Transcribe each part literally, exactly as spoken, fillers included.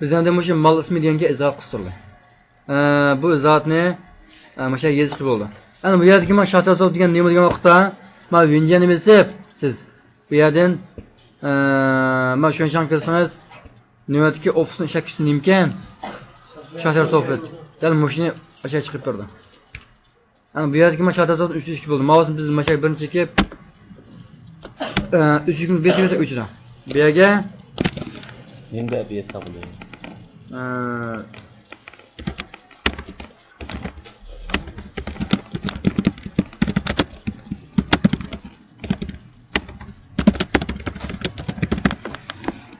بىز ئەمدى مۇشۇ مال ئىسمى دېگەنگە ئىزاھات قىستۇرىلى. ئە، بۇ ئىزاھاتنى، ئە، مۇشۇ يېزىشقا بولىدۇ. ئەنە بۇ يەردىكى ما شاتەسوپ دېگەن نېمە دېگەن ۋاقىتتا، ما ۋىنجيەننى بېسىپ سىز بۇ يەردىن، ئە، ما شۇنچاڭ كىرسىڭىز، نۆۋەتتىكى ئوفىسنىڭ ئىشلەتكۈچىسى نېمىكەن؟ شاتەسوپ. دەل مۇشۇنى ئاشۇ چىقىپ بېرىدۇ. ئەنە بۇ يەردىكى ما شاتەسوپنى ئۆچۈرۈشكە بولىدۇ. ماۋۇسىنى بىز ماشايىك بىرىنچى چېكىپ، ئە، ئۆچۈرگىنى بېسىۋەرسە ئۆچىدۇ. بۇ يەرگە. يەنە بىر ھەسسە بولدى. ئە،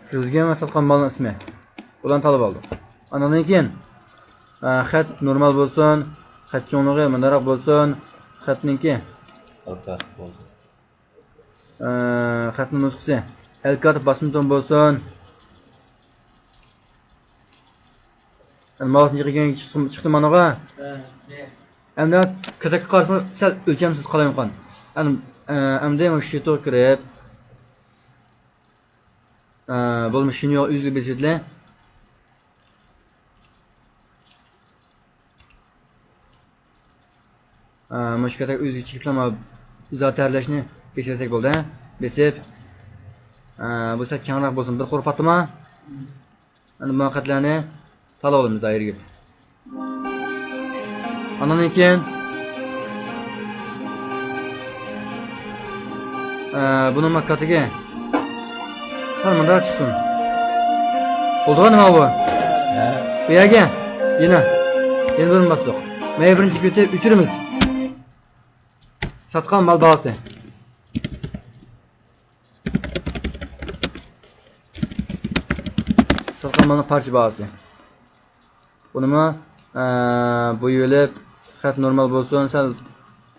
كىرگۈزگەن ۋە ساتقان مالنىڭ ئىسمى. ئۇلارنى تاللاپ ئالدۇق. ئاندىن كېيىن، ئە، خەت نورمال بولسۇن، خەت چوڭلۇقى مۇنداقراق بولسۇن، خەتنىڭكى، ئورتاق بولسۇن. ئە، خەتنىڭ نۇسخىسى ئەل كاتىپ باسما توم بولسۇن. ئەمدى ماۋۇسىنى يىغىگەن چىقتى، چىقتى مانىغا. ئەمدى كاتەككە قارىسىڭىز سەل ئۆلچەمسىز قالايمىقان. ئەمدى، ئە، ئەمدى مۇشۇ شىتوغا كىرىپ، ئە، بولمىسا شىنيو ئۆزىگە بېسىۋېتىلى. ئە، مۇشۇ كاتەك ئۆزىگە چېكىپلا ما ئىزا تەرلەشنى بېسىۋەتسەك بولدى، ھە؟ بېسىپ، ئە، بۇ سەل كەڭرەك بولسۇن، بىر قۇر پاتتىما. ئەمدى بۇ خەتلەرنى تاللاپ ئالىمىز ئايرىگىپ. ئاندىن كېيىن، ئە، بۇنىڭ ما كاتىكى سەل مۇنداق چىقسۇن. بولدىغۇ نېمە بۇ؟ ھە. بۇ يەرگە يەنە، يەنە بىرنى باستۇق. مەيە بىرىنچى كۆتى ئۆچۈرىمىز. ساتقان مال باھاسى. ساتقان مالنىڭ پارچە باھاسى. بۇنىمۇ، ئە، بويىۋېلىپ، خەت نورمال بولسۇن، سەل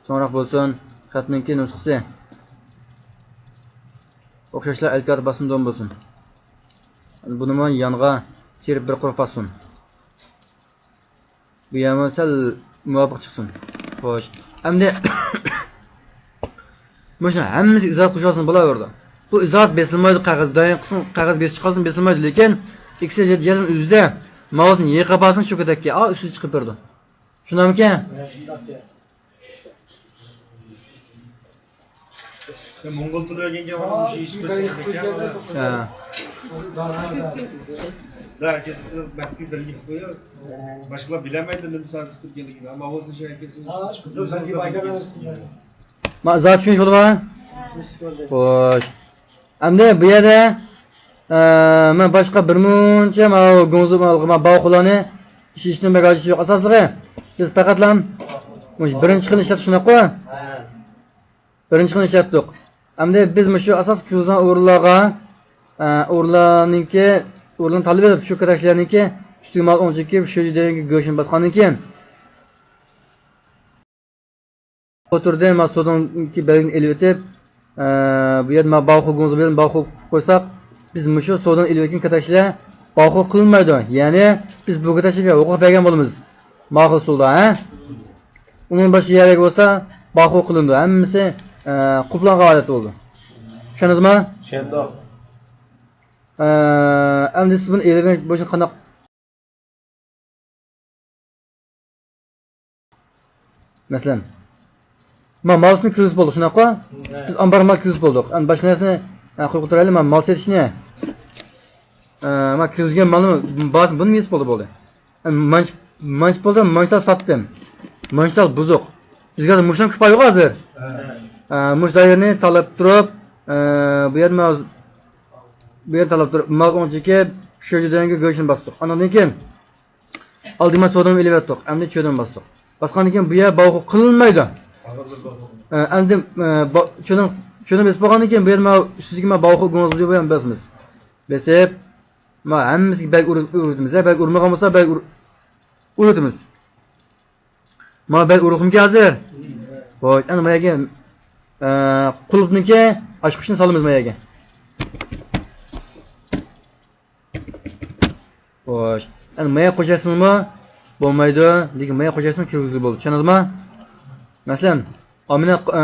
چوڭراق بولسۇن، خەتنىڭكى نۇسخىسى. ئوخشاشلا ئەلكاتى باسما دوم بولسۇن. بۇنىمۇ يانغا سىيرىپ بىر قۇر پاتسۇن. بۇ يەرمۇ سەل مۇۋاپىق چىقسۇن. خوش. ئەمدى مۇشۇ ھەممىسىگە ئىزاھات قوشۇۋالسىڭىز بولاۋېرىدۇ. بۇ ئىزاھات بېسىلمايدۇ، قەغەز دايىم قىلسىڭ، قەغەز بېسىپ چىقارسىڭ بېسىلمايدۇ، لېكىن ئىككىسى يەنە ئۆزىدە ماۋۇسىنى يېقىپ ئالسىڭىز شۇ كۆتەككە، ئا، ئۈستىدە چىقىپ بېرىدۇ. شۇنداقمىكەن؟ ھە، شۇنداق. يا، موڭغۇل تىلى ئۆگەنگەن ۋاقىت مۇشۇ ھېس قىلسىڭىز ئىكەن. ھە. ھە، ھەركەس بەلگىلەپ قويۇپ، باشقىلار بىلەلمەيدۇ نېمە سانسكرىت ئىكەنلىكىنى. ئەمما ئۇ سىز ئىكەنسىز. ما، ئىزاھات چۈشىنىش بولدىما؟ خوش. ئەمدى بۇ يەردە، ئە، مەن باشقا بىر مۇنچە ماۋۇ گۇڭزۇ، ماۋۇ باۋخۇلارنى ئىشلىتىشنىڭ بەك ھاجىتى يوق. ئاساسلىقى، بىز پەقەتلا مۇشۇ بىرىنچى خىلنى ئىشلەتتۇق، شۇنداققۇ؟ بىرىنچى خىلنى ئىشلەتتۇق. ئەمدى بىز مۇشۇ ئاساس كىرگۈزگەن ئورۇنلارغا، ئە، ئورۇنلارنىڭكى، ئورۇننى تاللىۋېلىپ، شۇ كاتەكلەرنىڭكى ئۈستىگە مال ئوڭچىكى شۇ يېرىدىكى گۆشىنى باسقاندىن كېيىن، ئوتتۇرىدىن ما سودىنىڭكى بەلگىنى ئېلىۋېتىپ، ئە، بۇ يەردە ما باۋخۇ گۇڭزى بىلەن باۋخۇ قىلىپ قويساق، بىز مۇشۇ سودىنى ئېلىۋەتكەن كاتەكلەر باۋخۇ قىلىنمايدۇ. يەنى بىز بۇ كاتەكلەرگە ھوقۇق بەرگەن بولىمىز. ماقۇل ئۇسۇلدا، ھە؟ ئۇنىڭ باشقا يەرلەرگە بولسا باۋخۇ قىلىنىدۇ. ھەممىسى، ئە، قۇپلانغان ھالەتتە بولىدۇ. چۈشەندىڭىزمۇ؟ چۈشەندۇق. ئە، ئەمدى سىز بۇنى ئېلىۋېتىش بويىچە قانداق؟ مەسىلەن، ما مالسىنى كىرگۈزۈپ بولدۇق، شۇنداققۇ؟ ھە. بىز ئامبارغا مال كىرگۈزۈپ بولدۇق. ئەمدى باشقا نەرسىنى، ھە، قويۇپ ئولتۇرايلى، ما مال سېتىشنى، ھە، ما كىرگۈزگەن مالنى، بارسىنى بۇنى يېزىپ بولدى، بولدى. ئەمدى مانچ-، مانچ بولدى، مانچتال ساتتىم. مانچتال بۇزۇق. بىزگە ھازىر مۇشۇنىڭ كۇپايى يوق ھازىر. ھە. ھە، مۇشۇ دائىرىنى تاللاپ تۇرۇپ، ھە، بۇ يەردە ما-، بۇ يەردە تاللاپ تۇرۇپ، مال ئوڭ چېكىپ، شۇ يەردىكى گۆشنى باستۇق. ئاندىن كېيىن، ئالدىما سودىنى ئېلىۋەتتۇق، ئەمدى چۆدىنى باستۇق. باسقاندىن كېيىن بۇ يەر باۋخۇ قىلىنمايدۇ. ئە، ئەمدى، ئە، با-، چۆدىنى، چۆدىنى بېسىپ بولغاندىن كېيىن بۇ يەردە ماۋۇ ئۈستىدىكى ماۋۇ باۋخۇ گۇڭزىنى بۇ يەردە باسىمىز. بېسىپ، ما ھەممىسىگە بەگ ئۇر-، ئۇرۇۋېتىمىز، ھە، بەگ ئۇرمىغان بولسا بەگ ئۇر-، ئۇرۇۋېتىمىز. ما بەگ ئۇرۇلغىمىكى ھازىر؟ خوش، ئەنە ما يەرگە، ئە، قۇلۇپنىڭكى ئاچقۇچىنى سالىمىز ما يەرگە. خوش. ئەنە مايا قوشايسىڭىزمۇ بولمايدۇ، لېكىن مايا قوشايسىڭىز كىرگۈزگىلى بولىدۇ. چۈشەندىڭىزمۇ؟ مەسىلەن، ئامىنە، ئە،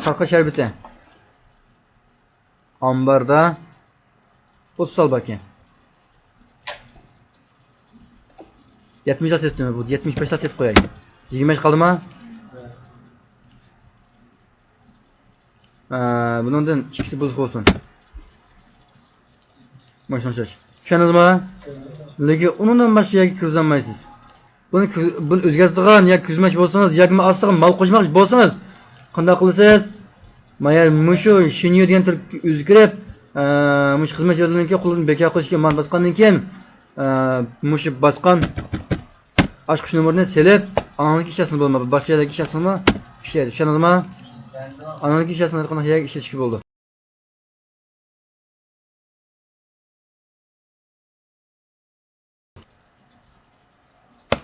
قارقا شەربىتى. ئامباردا ئوتتۇز تال باركەن. يەتمىش لا سېتىپ، بۇ يەتمىش بەش لا سېتىپ قوياي. يىگىرمە بەش قالدىما؟ ئە، بۇنىڭدىن ئىككىسى بۇزۇق بولسۇن. ماشىنا چاچ. چۈشەندىڭىزمۇ؟ لېكىن ئۇنىڭدىن باشقا يەرگە كىرگۈزەلمەيسىز. بۇنى كىر-، بۇنى ئۆزگەرتىدىغان ياكى كىرگۈزمەكچى بولسىڭىز، ياكى ئاستىغا مال قوشماقچى بولسىڭىز، قانداق قىلىسىز؟ مايا مۇشۇ شىنيو دېگەن تۈرگە ئۆزگىرىپ، ئە، مۇشۇ خىزمەت يولىنىڭكى قۇلۇپىنى بىكار قىلىشكە مانا باسقاندىن كېيىن، ئە، مۇشۇ باسقان ئاچقۇچ نومۇرىنى سېلىپ، ئانىڭدىكى ئىشلەتسىڭىز بولىدۇ. باشقا يەردىكى ئىشلەتسىڭىزمۇ ئىشلەيدۇ. چۈشەندىڭىزمۇ؟ ئانىڭدىكى ئىشلەتسىڭىز ھەر قانداق يەرگە ئىشلىتىشكە بولىدۇ.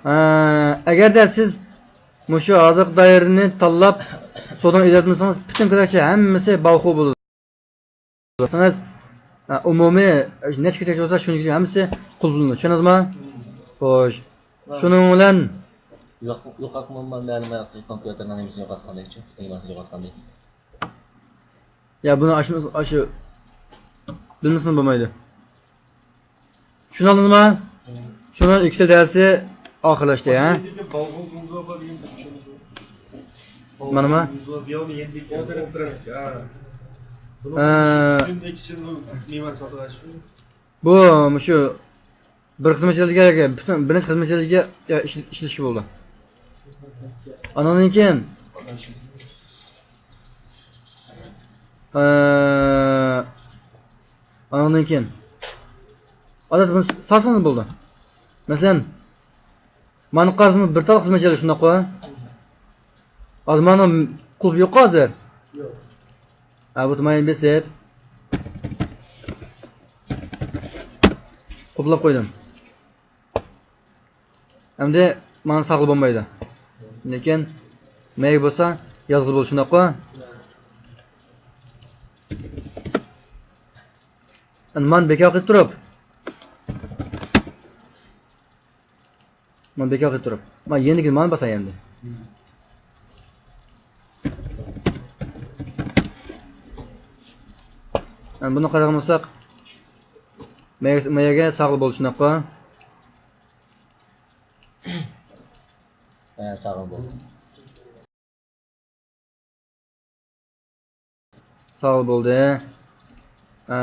ئە، ئەگەردە سىز مۇشۇ ھازىرقى دائىرىنى تاللاپ، سودىڭىزنى ئېلىۋەتمىسىڭىز، پۈتۈن كېلەكچە ھەممىسى باۋخۇ بولىدۇ. قىلسىڭىز، ئە، ئومۇمىي نەچچە كېلەكچە بولسا، شۇنچە ھەممىسى قۇلۇپلىنىدۇ. چۈشەندىڭىزمۇ؟ خوش. شۇنىڭ بىلەن يوق، يوقاتمىما مەلۇم ۋاقىتتا كومپيۇتېرنىڭ نېمىسىنى يوقاتقاندەكچۇ؟ تېماسىنى يوقاتقاندەك. يا بۇنى ئاشۇ، ئاشۇ بىلمىسىڭىز بولمايدۇ. چۈشىنىۋالدىڭىزمۇ؟ شۇنىڭ ئىككىسى دەرسى ئاخىرلاشتى، ھە؟ مانىمۇ؟ ھە. بۇ مۇشۇ بىر خىزمەتچىلەرگە، پۈتۈن بىر نەچچە خىزمەتچىلەرگە يا، ئىشلىتىشكە بولىدۇ. ئانىڭدىن كېيىن، ئە، ئانىڭدىن كېيىن، ئادەتتە بۇنى سالسىڭىز بولىدۇ. مەسىلەن، مانا قارىسىڭىز بىر تال خىزمەتچىلەر شۇنداققۇ؟ ھازىر مانا قۇلۇپ يوققۇ ھازىر؟ يوق. ھە، بۇ تۇماينى بېسىپ، قۇپلاپ قويدۇم. ئەمدى مانا ساغلا بولمايدۇ. لېكىن مەيگە بولسا يازغىلى بولىدۇ، شۇنداققۇ؟ ئەمدى مانا بىكار قىلىپ تۇرۇپ. مانا بىكار قىلىپ تۇرۇپ. مانا يېنىدىكىنى مانا باساي ئەمدى. ئەمدى بۇنى قارايدىغان بولساق، مەيگە، مەيگە ساغلا بولىدۇ، شۇنداققۇ؟ ھە، ساغلا بولدى. ساغلا بولدى. ئە،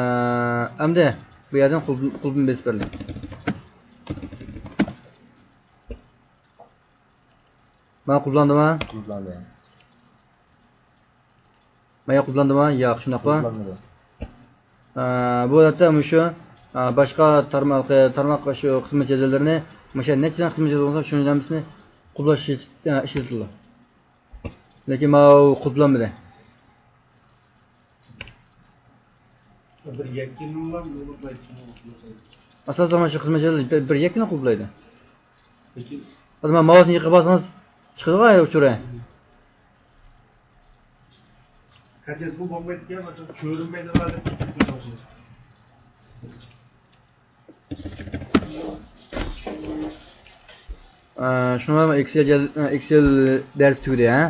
ئەمدى بۇ يەردىن قۇلۇپ، قۇلۇپنى بېسىپ بېرىلى. مانا قۇلۇپلاندىمۇ؟ قۇلۇپلاندى. مايا قۇلۇپلاندىمۇ؟ ياق، شۇنداققۇ؟ قۇلۇپلانمىدى. ئە، بۇ ئادەتتە مۇشۇ، ئە، باشقا تارماق، تارماق شۇ خىزمەت جەدۋەللىرىنى مۇشۇ نەچچە دانە خىزمەت جەدۋەل بولسا، شۇنىڭ ھەممىسىنى قۇلۇپلاش ئىشلىتىلىدۇ. لېكىن ماۋۇ قۇلۇپلانمىدى. بىر يەككىنىلا قۇلۇپلايدۇ. ئاساسەن مانا شۇ خىزمەت جەدۋەللىرى بىر، بىر يەككىنى قۇلۇپلايدۇ. لېكىن ھازىر مانا ماۋۇسنى يىقىپ باسىڭىز، چىقىدىغۇ ئۇچۇرى. قەتئىي بولمايدىكەن، كۆرۈنمەيدىغان. ئە، شۇڭا ئېكسېل، ئېكسېل دەرسى تۈگىدى، ھە؟